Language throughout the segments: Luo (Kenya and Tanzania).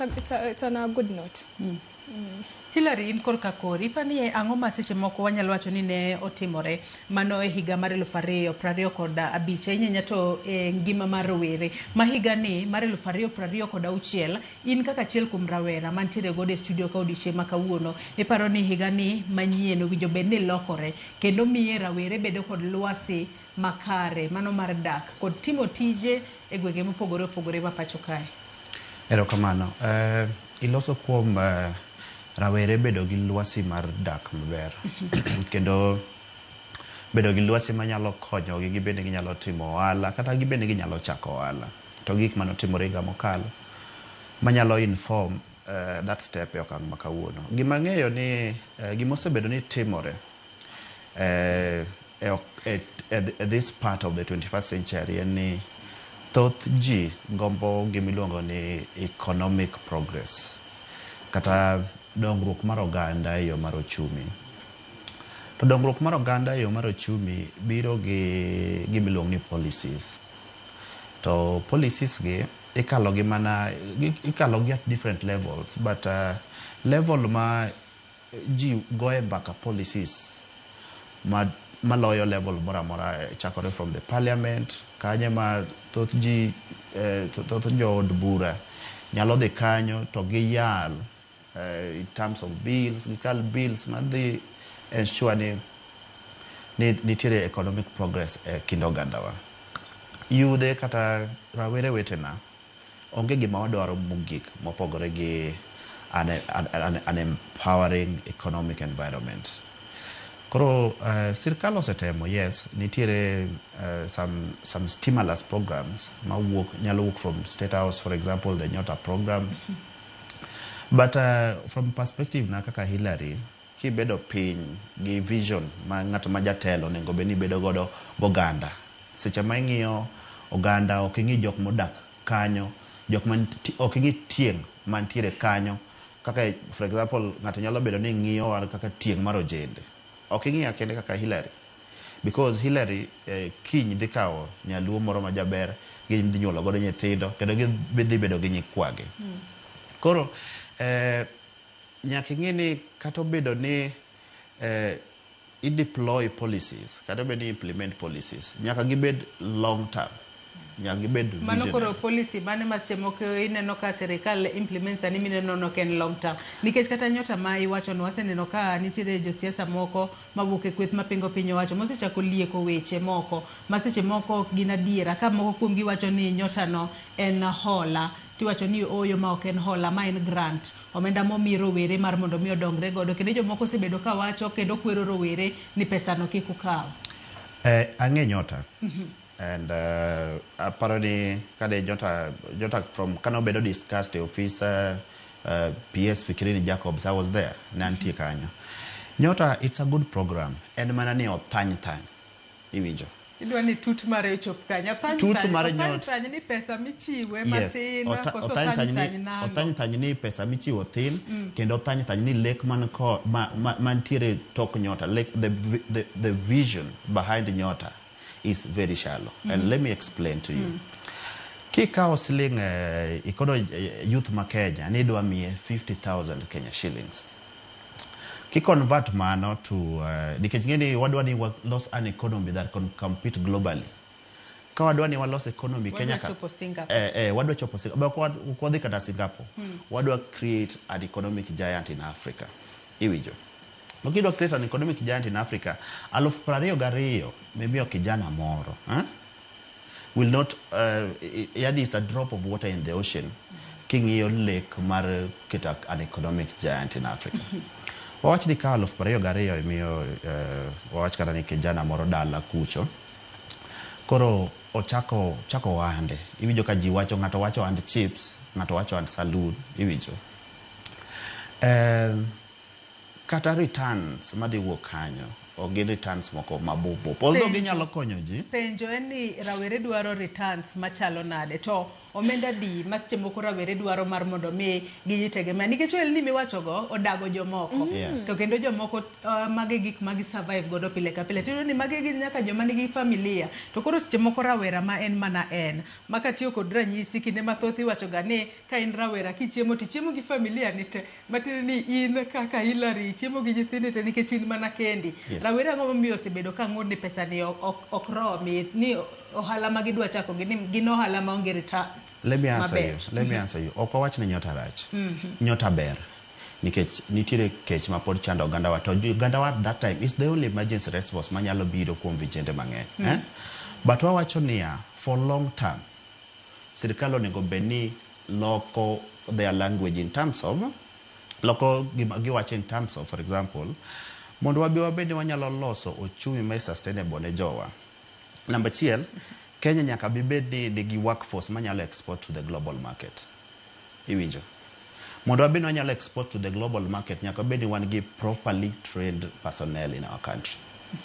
It's on a good note. Hillary, in korka kori, ipani ang'o ma seche moko wanyalo wacho ni ne otimore mano e higa mar 2025, ahinya to e ngima mar rowere ma higa ni mar 2026? In kaka achiel kuom rawera mantiere godo e studio ka odiochieng' ma kawuono, iparo ni higa ni manyien owinjo bed ni lokore kendo miye rawere bedo kod lwasi makare mano mar dak kod timo tije e gwenge mopogore opogore ma pacho kae? Erokamano. Iloso kuom rawere bedo gi lwasi mar dak maber kendo bedo gi lwasi manyalo konyogi gibende ginyalo timo ohala kata gibende ginyalo chako ohala. To gik manotimore higa mokalo manyalo inform that step e okang' ma kawuono. Gima ang'eyo ni gima osebedo ni timore e this part of the 21st century en ni thoth ji gombo gimiluongo ni economic progress kata dongruok mar oganda e yo mar ochumi. To dongruok mar oganda e yo mar ochumi biro gi gimiluongo ni policies. To policies gi ikalo gi mana ikalo gi at different levels, but level ma ji goye mbaka policies ma maloyo level moro amora chakore from the parliament, kanyo ma thoth ji, thoth jood bura nyalo dhi kanyo to giyal in terms of bills, gikal bills madhi ensure ni nitiere economic progress e kind ogandawa. Yudhe kata rawere wetena, onge gima wadwaro mogik mopogore gi an empowering economic environment. Koro sirkal osetemo, yes, nitiere some stimulus programs mawuok, nyalo wuok from State House, for example, the Nyota program. But from perspective na kaka Hillary, kibedo piny gi vision ma ng'at ma jatelo onego bed ni bedo godo goganda. Seche ma ing'iyo oganda, ok ing'i jok modak kanyo, jok man, ok ing'i tieng' mantiere kanyo. Kaka, for example, ng'ato nyalo bedo ni ng'iyo wan kaka tieng' mar ojende. Ok ing'iya kende kaka Hillary. Because Hillary kiny dhi kawo nyaluo moro ma jaber, gidhi nyuolo godo nyithindo, kendo gidhi bedo gi nyikwagi. Koro, nyaka ing'e ni kata obedo ni i deploy policies, kata obedo ni implement policies, nyaka gibed long term. Nyaka gibed Mano koro visionary. Policy mane ma seche moko ineno ka sirikal implement sani mineno no ok en long term? Nikech kata Nyota ma iwachono, waseneno ka nitiere josiasa moko mawuok e kweth mapingo piny owacho mosechako lieko weche moko ma seche moko ok gin adiera, ka moko kuomgi wacho ni Nyota no en hola, tiwacho ni ooyo, ma ok en hola, ma en grant, omenda momi rowere mar mondo mi odongre godo, kendo jomoko osebedo ka wacho kendo kwero rowere ni pesano kik ukaw. Ang'e Nyota. And aparo ni kane Nyota from kane obedo discussed e office PS Fikirini Jacobs, I was there, ne antie kanyo. Nyota, it's a good program. En mana ni othany thany. Iwinjo? Idwa ni tut mare ochop kanye? Othany Tut thany, mar othany thany ni pesa michiwe matin koso othany othany thany thany ni nang'o? Othany thany ni pesa michiwo thin kendo othany thany ni lek man ko ma mantiere tok Nyota, lek, the vision behind Nyota is very shallow. And let me explain to you. Kikawo siling ikono youth ma Kenya ni idwa miye 50,000 Kenya shillings. Ki convert mano to nikech ng'e ni wadwa ni walos an economy that can compete globally. Ka wadwa ni walos economy Kenya Wadwa ka chopo Singapore. Wadwa chopo Singapore. Ok wadhi kata Singapore. Wadwa create an economic giant in Africa. Iwinjo? To kidwa create an economic giant in Africa, 22,000 mimiyo kijana moro, eh? Will not, yani it's a drop of water in the ocean king'iyo lek mar keto an economic giant in Africa. Wawach ni ka 22,000 imiyo, wawach kata ni kijana moro dala kucho, koro ochako chako ohande, iwinjo ka ji wacho, ng'ato wacho ohand chips, ng'ato wacho ohand saloon, iwinjo. Kata returns madhi wuok kanyo Ok gin returns moko mabup bup. Although Penjo. ginyalo konyo ji. Penjo en ni rawere dwaro returns machalo nade to omenda di ma seche moko rawere dwaro mar mondo mi gijitegemea nikech ohelni miwachogo odago jomoko to kendo jomoko mage gik ma gi survive godo pile ka pile. Tiyudo ni magi gin nyaka joma nigi familia to koro seche moko rawera ma en mana en ma katiyo kod ranyisi kinde mathoth iwacho ga ni ka in rawera kichiemo tichiemo gi familia ni te matiende ni in kaka Hillary ichiemo gi nyithindi te nikech in mana kendi. Rawere ang'o momiyo osebedo ka ng'ur ni pesa ni ok romi ni ohala ma gidwa chako gi ni gin ohala maonge returns Let me answer maber. you. Let me answer you. Ok wawach ni nyota rach. Nyota ber. Nikech nitiere kech ma pod chando oganda wa to oganda wa at that time is the only emergency response manyalo biro kuom vijende mang'eny. Eh? But wawacho niya, for long term, sirkal onego bed ni loko their language in terms of loko gima giwacho in terms of, for example, mondo wabi wabed ni wanyalo loso ochumi ma sustainable ne jowa. Namba achiel, Kenya nyaka bibed ni nigi workforce manyalo export to the global market. Iwinjo? Mondo wabed ni wanyalo export to the global market, nyaka wabed ni wan gi properly trained personnel in our country.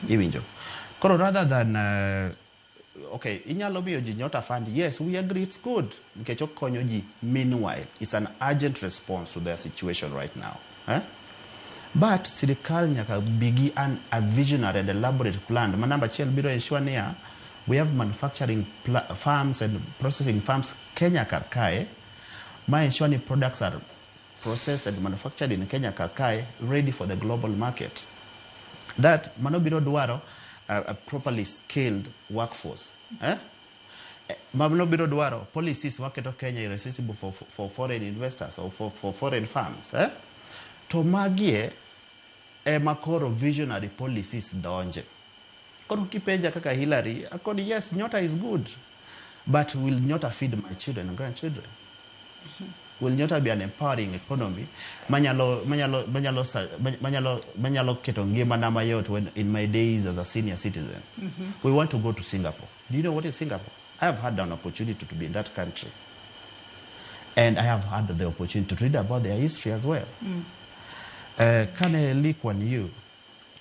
Iwinjo? Koro rather than okay, inyalo miyo ji Nyota Fund, yes, we agree it's good. Nikech okonyo ji meanwhile. It's an urgent response to their situation right now. Eh? But sirikal nyaka bi gi a visionary and elaborate plan ma namba achiel biro ensure niya, we have manufacturing farms and processing farms Kenya kar kae, ma ensure ni products are processed and manufactured in Kenya kar kae, ready for the global market. That mano biro dwaro a properly skilled workforce. Eh? Mano biro dwaro policies maketo Kenya irresistible for foreign investors or for foreign firms. Eh? To magie ema koro visionary policies donje. Koro kipenja kaka Hillary, akoni yes, Nyota is good. But will Nyota feed my children and grandchildren? Will Nyota be an empowering economy manyalo keto ngimana mayot when in my days as a senior citizen? We want to go to Singapore. Do you know what is Singapore? I have had an opportunity to be in that country. And I have had the opportunity to read about their history as well. Kane Lee Kuan Yew,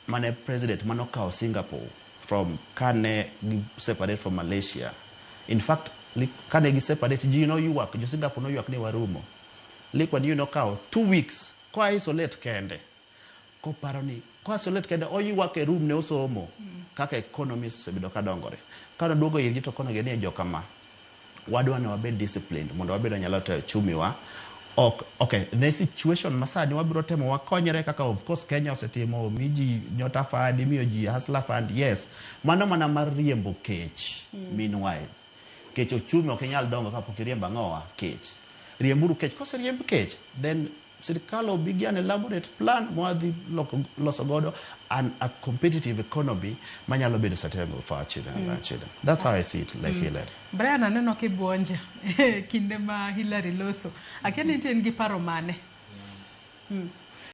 mane president manokawo Singapore from kane gi separate from Malaysia. In fact, kane gi separate, ji noywak, jo Singapore noywak ni warumo. Lee Kuan Yew nokawo 2 weeks ko isolate kende. Koparo ni ko isolate kende oywak e room ne osomo kaka economy osebedo ka dongore. Kane oduogo irgi to konogi ni jokama wadwa ni wabed disciplined mondo wabed wanyalo tayo uchumi wa ok okay ne situation masani wabiro temo wakonyre kaka of course Kenya osetimo mi ji Nyota Fund, imiyo ji Hustler Fund, yes, mano mana mar riembo kech. Meanwhile kech ochumi ok inyal dongo kapok iriembo ang'owa kech. Riemburu kech, koseriemb kech then sirikal obi gi an elaborate plan mwadhi loso godo a competitive economy manyalo bedo sustainable for our children and grandchildren. That's how I see it, like Hillary. Brian, aneno kibuonja kinde ma Hillary loso. Akia ni nitie gi paro mane?